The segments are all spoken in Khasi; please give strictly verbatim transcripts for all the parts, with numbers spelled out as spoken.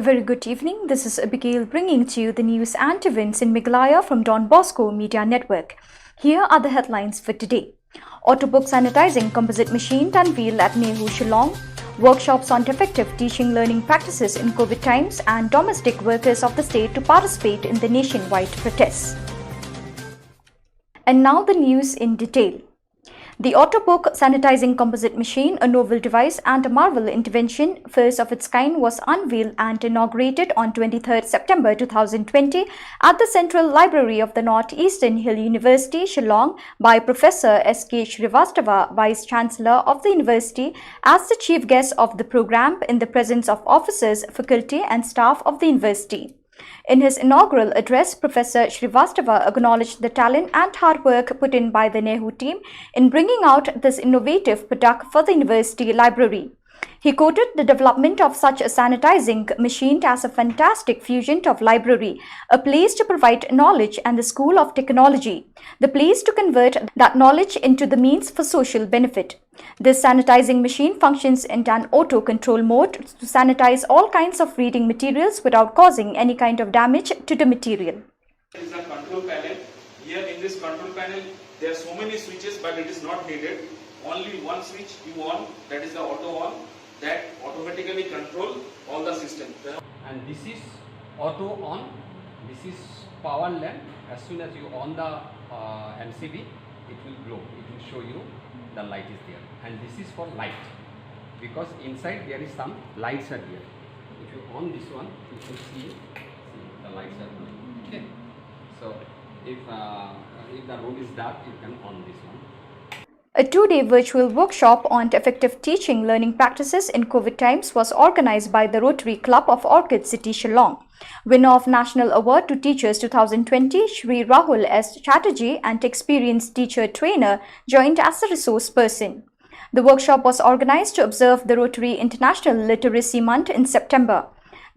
Very good evening. This is Abigail bringing to you the news and events in Meghalaya from Don Bosco Media Network. Here are the headlines for today. Autobook sanitizing composite machine to unveil at NEHU Shillong. Workshops on effective teaching learning practices in COVID times and domestic workers of the state to participate in the nationwide protests. And now the news in detail. The Autobook sanitizing composite machine, a novel device and a marvel intervention, first of its kind, was unveiled and inaugurated on twenty-third September two thousand twenty at the Central Library of the North Eastern Hill University, Shillong, by Professor S K Shrivastava, Vice Chancellor of the university, as the chief guest of the program in the presence of officers, faculty, and staff of the university. In his inaugural address, Professor Shrivastava acknowledged the talent and hard work put in by the NEHU team in bringing out this innovative product for the university library. He quoted the development of such a sanitizing machine as a fantastic fusion of library, a place to provide knowledge, and the school of technology, the place to convert that knowledge into the means for social benefit. This sanitizing machine functions in an auto control mode to sanitize all kinds of reading materials without causing any kind of damage to the material. Is a control panel. Here in this control panel, there are so many switches, but it is not needed. Only one switch you on, that is the auto on, that automatically control all the system. And this is auto on, this is power lamp. As soon as you on the uh, M C B, it will glow, it will show you the light is there. And this is for light, because inside there is some lights are there. If you on this one, you can see, see the lights are glowing. Okay. So if, uh, if the room is dark, you can on this one. A two day virtual workshop on effective teaching learning practices in COVID times was organized by the Rotary Club of Orchid City, Shillong. Winner of National Award to Teachers two thousand twenty, Shri Rahul S Chatterjee, an experienced teacher trainer, joined as a resource person. The workshop was organized to observe the Rotary International Literacy Month in September.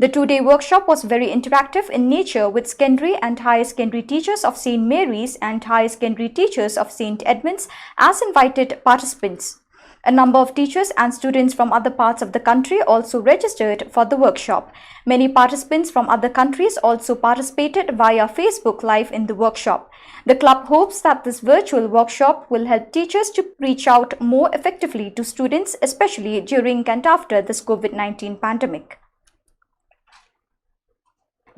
The two day workshop was very interactive in nature, with secondary and higher secondary teachers of Saint Mary's and higher secondary teachers of Saint Edmund's as invited participants. A number of teachers and students from other parts of the country also registered for the workshop. Many participants from other countries also participated via Facebook Live in the workshop. The club hopes that this virtual workshop will help teachers to reach out more effectively to students, especially during and after this COVID nineteen pandemic.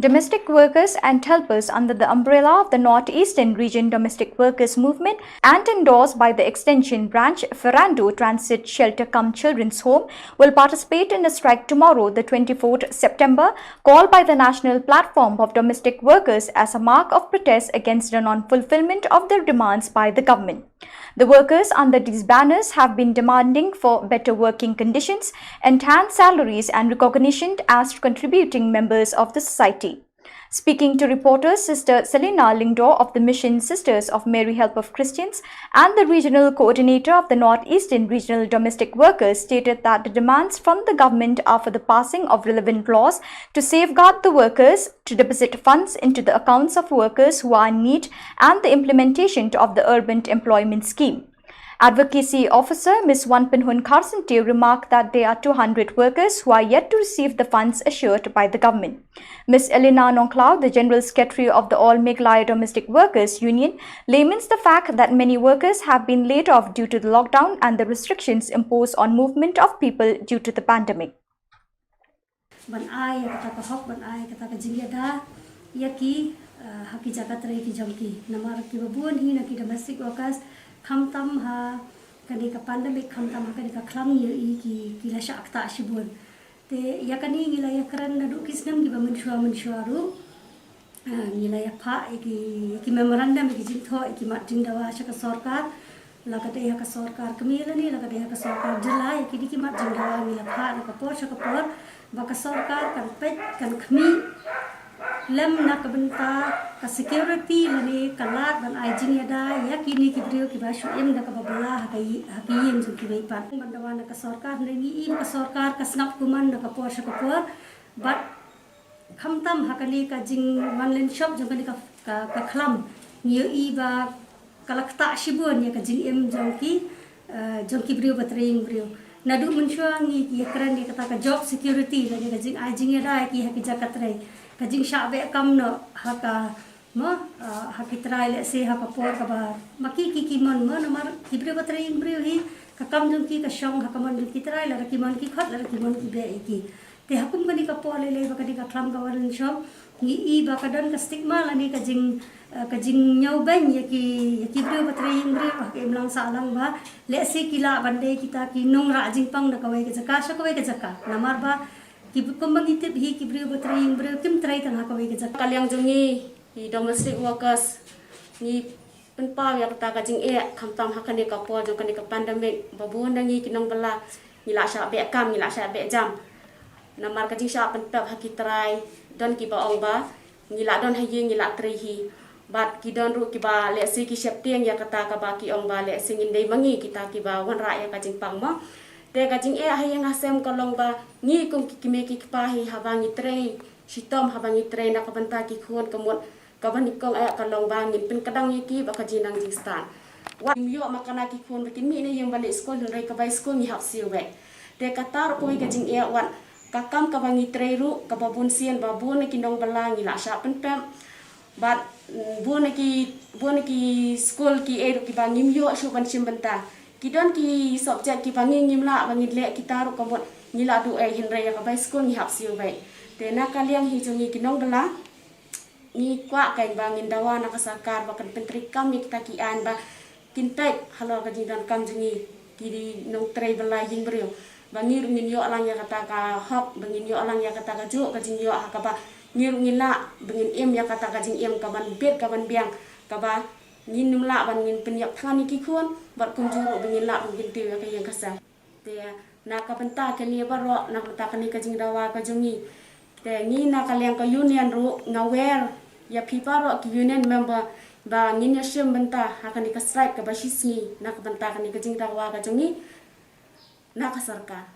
Domestic workers and helpers under the umbrella of the North Eastern Region Domestic Workers Movement and endorsed by the Extension Branch, Ferrando Transit Shelter cum Children's Home, will participate in a strike tomorrow, the twenty-fourth September, called by the National Platform of Domestic Workers as a mark of protest against the non-fulfillment of their demands by the government. The workers under these banners have been demanding for better working conditions, enhanced salaries, and recognition as contributing members of the society. Speaking to reporters, Sister Selina Lyngdoh of the Mission Sisters of Mary Help of Christians and the regional coordinator of the North Eastern Regional Domestic Workers stated that the demands from the government are for the passing of relevant laws to safeguard the workers, to deposit funds into the accounts of workers who are in need, and the implementation of the Urban Employment Scheme. Advocacy Officer Miss Wanpinhun Kharsante remarked that there are two hundred workers who are yet to receive the funds assured by the government. Miss Elena Nongkhlaw, the General Secretary of the All Meghalaya Domestic Workers Union, laments the fact that many workers have been laid off due to the lockdown and the restrictions imposed on movement of people due to the pandemic. Ban ai ïa kata ka hok, ban ai ïa kata ka jingïada ïa ki, eh, ha ki jaka trei ki jong ki. Namar kiba bun hi na ki domestic workers, khamtam ha kane ka pandemic, khamtam ha kane ka khlam ngi ïohi ki, ki la shah ktah shibun. Te ïa kane ngi la ïakren naduh ki snem kiba mynshuwa mynshuwa ruh. Ah, ngi la ïa phah ïa ki, ïa ki memorandum, ïa ki jingthoh, ïa ki mat jingdawa sha ka sorkar. La ka dei ha ka sorkar kmie lane la ka dei ha ka sorkar jylla, ïa kine ki mat jingdawa ngi la phah na ka por sha ka por ba ka sorkar kan peit, kan khmih lem na ka bynta ka security lane ka lad ban ai jingïada ïa kine ki briew kiba shu im da kaba bylla ha ka ï-, ha ka ïing jong ki baieit. Ban dawa na ka sorkar, hynrei ngi i ba ka sorkar ka sngap kumne na ka por sha ka por. Bad khamtam ha kane ka jingwan lynshop jong kane ka, ka, ka khlam, ngi ïohi ba ka la ktah shibun ïa ka jingim jong ki, eh, jong ki briew ba trei ïing briew. Naduh mynshuwa ngi ïakren ïa kata ka job security lane ka jingai jingïada ïa ki ha ki jaka trei. Ka jingshah beh kam noh ha ka, mo, ah, ha ki trai, lehse ha ka por kaba ma ki ki ki mon, mo, namar ki briew ba trei ïing briew hi ka kam jong ki ka shong ha ka mon jong ki trai, lada ki mon ki khot, lada ki mon ki beh ïa ki. Te ha kum kane ka por lei lei ba kane ka khlam ka wan shong, ngi i ba ka don ka stigma lane ka jing, eh, ka jingñiewbeiñ ïa ki, ïa ki briew ba trei ïing briew ha ka imlang sahlang ba lehse ki lah ban dei kita ki nongrah jingpang na kawei ka jaka sha kawei ka jaka. Namar ba ki, kumba ngi tip hi, ki briew ba trei ïing briew kim trei tang ha kawei ka jaka. Ka liang jong ngi, ki domestic workers, ngi pynpaw ïa kata ka jingeh, khamtam ha kane ka por jong kane ka pandemic ba bun na ngi ki nongbylla ngi la shah beh kam, ngi la shah beh jam. Namar ka jingshah pynpep ha ki trai, don kiba ong ba ngi la don ha ïing, ngi la trei hi. Bad ki don ruh kiba lehse ki sheptieng ïa kata kaba ki ong ba lehse ngin dei ma ngi kita kiba wanrah ïa ka jingpang, mo. Te ka jingeh ha ïing ha sem ka long ba ngi kum ki kmie ki kpa hi, haba ngi trei shitom, haba ngi trei na ka bynta ki khun ka mut kaba nyngkong eh ka long ba ngin pynkdang ïa ki bad ka jingnang jingstad. Wat ngim ïoh ma kane ki khun ba kin mih na ïing ban leit skul, hynrei ka bai skul ngi hap siew beit. Te kata ruh kawei ka jingeh, wat ka kam kaba ngi trei ruh kaba bun sien ba bun na ki nongbylla ngi la shah pynpep. Bad, mm, bun na ki, bun na ki skul ki ei ruh kiba ngim ïoh shuh ban shim bynta. Ki don ki subject kiba ngi ngim lah ba ngin leh kita ruh ka mut ngi la duh ei, hynrei ïa ka bai skul ngi hap siew beit. Te na ka liang hi jong ngi ki nongbylla, ngi kwah kein ba ngin dawa na ka sorkar ba kan pyntreikam ïa kita ki aiñ ba kin peit halor ka jingdonkam jong ngi ki nongtrei bylla ïing briew, ba ngi ruh ngin ïoh lang ïa kata ka hok, ba ngin ïoh lang ïa kata ka juh ka jingïoh ha kaba ngi ruh ngin lah ba ngin im ïa kata ka jingim kaban bit kaban biang, kaba ngin nym lah ban ngin pynïap thngan ïa ki khun, bad kumjuh ruh ba ngin lah ban kyntiew ïa ka ïing ka sem. Te na ka bynta kane baroh, na ka bynta kane ka jingdawa ka jong ngi, te ngi na ka liang ka union ruh nga wer ïa phi baroh ki union member ba ngin ïa shim bynta ha kane ka strike kaba shisngi na ka bynta kane ka jingdawa ka jong ngi na ka sorkar.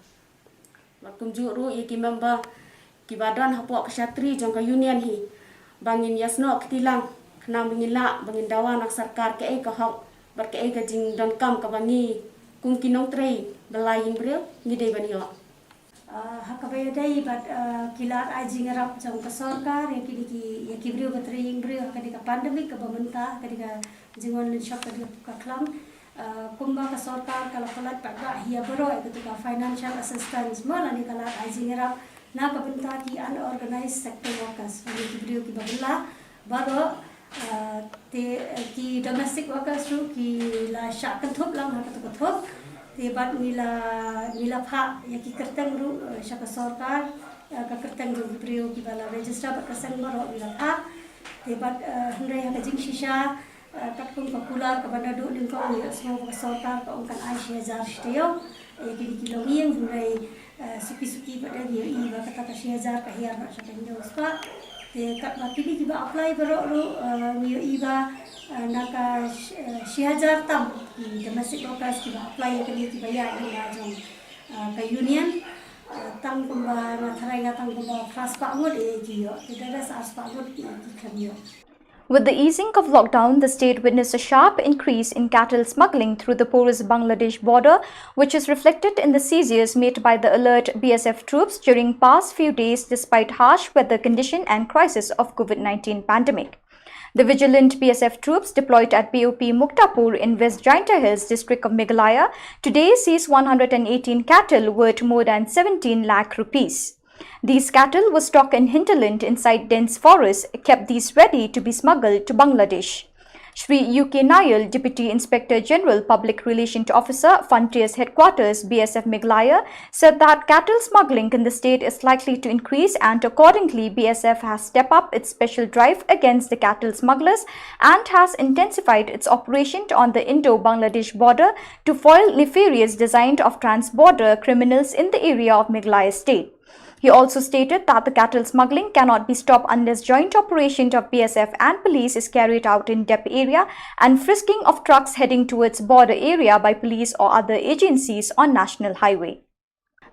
Bad kumjuh ruh ïa ki member kiba don hapoh ka shatri jong ka union hi, ba ngin ïasnoh kti lang, khnang ba ngin lah ba ngin dawa na ka sorkar kaei ka hok bad kaei ka jingdonkam kaba ngi kum ki nongtrei bylla ïing briew ngi dei ban ïoh. Ah, ha kaba ïadei bad, ah, ki lad ai jingïarap jong ka sorkar ïa kine ki, ïa ki briew ba trei ïing briew ha kane ka pandemic kaba mynta, ha kane ka jingwan lynshop ka dei ka khlam. Ah, kumba ka sorkar ka la pynlait pat ba ïa baroh ïa katu ka financial assistance, mo, lane ka lad ai jingïarap na ka bynta ki unorganized sector workers, lane ki briew kiba bylla baroh. Ah, te, eh, ki domestic workers ruh ki la shah kynthup lang ha katu ka thup. Te bad ngi la, ngi la phah ïa ki kyrteng ruh, eh, sha ka sorkar, eh, ka kyrteng jong ki briew kiba la register bad ka seng baroh ngi la phah. Te bad, eh, hynrei ha ka jingshisha, eh, katkum ka kular kaba naduh nyngkong ngi ïohsngew ba ka sorkar ka ong kan ai shi hajar shi taïew ïa kine ki longïing, hynrei, eh, suki suki pat de ngi ïohi ba kata ka shi hajar ka hiar noh sha ka hynñiew spah. Te katba kine kiba apply baroh ruh, eh, ngi ïohi ba, eh, na ka sh-, eh, shi hajar tam ki domestic workers kiba apply ïa kane kiba ïaid na la jong, eh, ka union. Eh, tang kumba nga tharai nga tang kumba phra spah ngut eh ki ïoh. Te da dei sa ar spah ngut ki, ki khlem ïoh. With the easing of lockdown, the state witnessed a sharp increase in cattle smuggling through the porous Bangladesh border, which is reflected in the seizures made by the alert B S F troops during past few days despite harsh weather condition and crisis of COVID nineteen pandemic. The vigilant B S F troops deployed at B O P Muktapur in West Jaintia Hills district of Meghalaya today seized one hundred and eighteen cattle worth more than seventeen lakh rupees. These cattle were stocked in hinterland inside dense forest, kept these ready to be smuggled to Bangladesh. Shri U K Nayal, Deputy Inspector General, Public Relations Officer, Frontiers Headquarters, B S F Meghalaya, said that cattle smuggling in the state is likely to increase and accordingly B S F has stepped up its special drive against the cattle smugglers and has intensified its operation on the Indo-Bangladesh border to foil nefarious design of trans-border criminals in the area of Meghalaya state. He also stated that the cattle smuggling cannot be stopped unless joint operation of B S F and police is carried out in depth area and frisking of trucks heading towards border area by police or other agencies on national highway.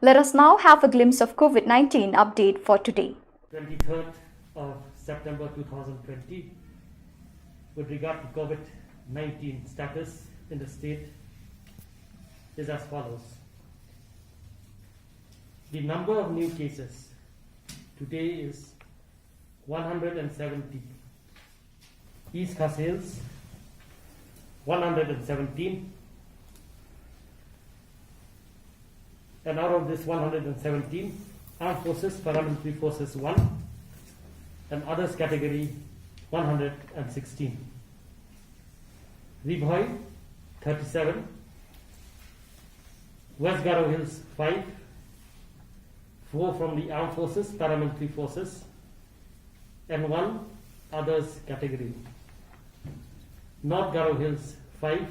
Let us now have a glimpse of COVID nineteen update for today. Twenty-third of September two thousand twenty, with regard to COVID nineteen status in the state, is as follows. The number of new cases today is one hundred seventy. East Khasi Hills, one hundred seventeen. And out of this one hundred seventeen, Armed Forces, Paramilitary Forces one, and others category one hundred sixteen. Ri Bhoi, thirty-seven. West Garo Hills, five. Four from the Armed Forces, Paramilitary Forces, and one others category. North Garo Hills, five.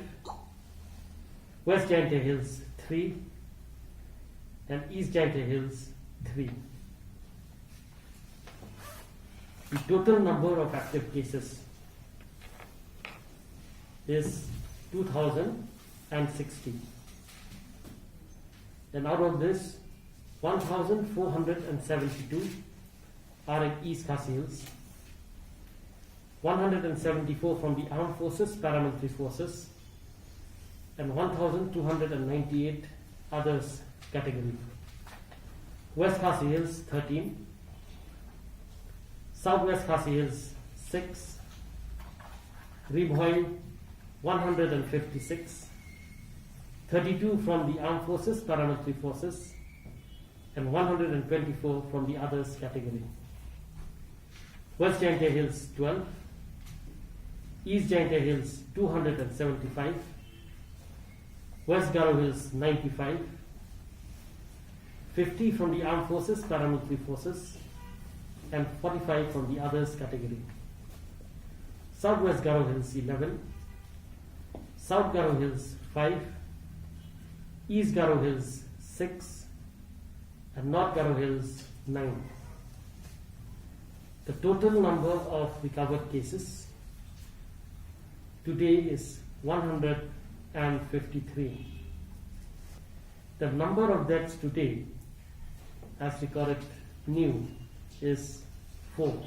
West Jaintia Hills, three. And East Jaintia Hills, three. The total number of active cases is two thousand sixty. And out of this, one thousand four hundred seventy-two are in East Khasi Hills, one hundred seventy-four from the Armed Forces, Paramilitary Forces, and one thousand two hundred ninety-eight others category. West Khasi Hills, thirteen. Southwest Khasi Hills, six. Ri Bhoi, one hundred fifty-six. Thirty-two from the Armed Forces, Paramilitary Forces, and one hundred twenty-four from the others category. West Jaintia Hills, twelve. East Jaintia Hills, two hundred seventy-five. West Garo Hills, ninety-five. Fifty from the Armed Forces, Paramilitary Forces, and forty-five from the others category. Southwest Garo Hills, eleven. South Garo Hills, five. East Garo Hills, six. And North Garo Hills, nine. The total number of recovered cases today is one hundred fifty-three. The number of deaths today, as recorded new, is four.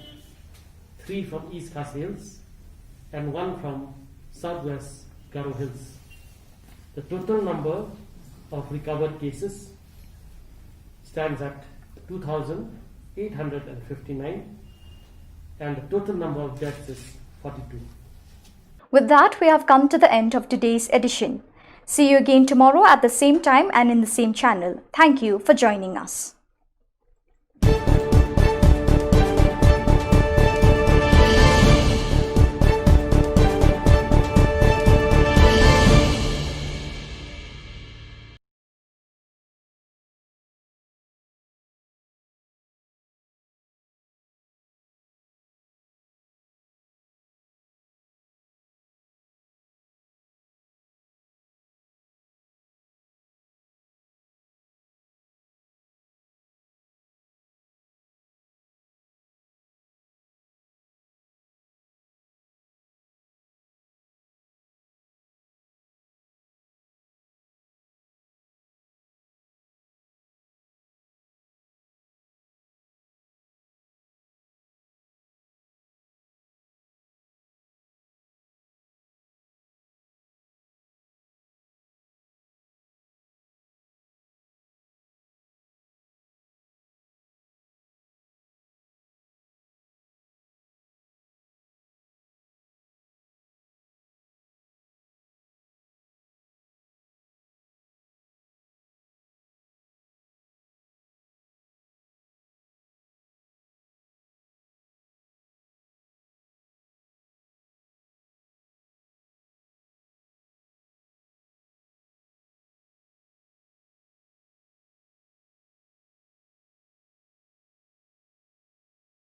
Three from East Khasi Hills and one from Southwest Garo Hills. The total number of recovered cases stands at two thousand eight hundred fifty-nine, and the total number of deaths is forty-two. With that, we have come to the end of today's edition. See you again tomorrow at the same time and in the same channel. Thank you for joining us.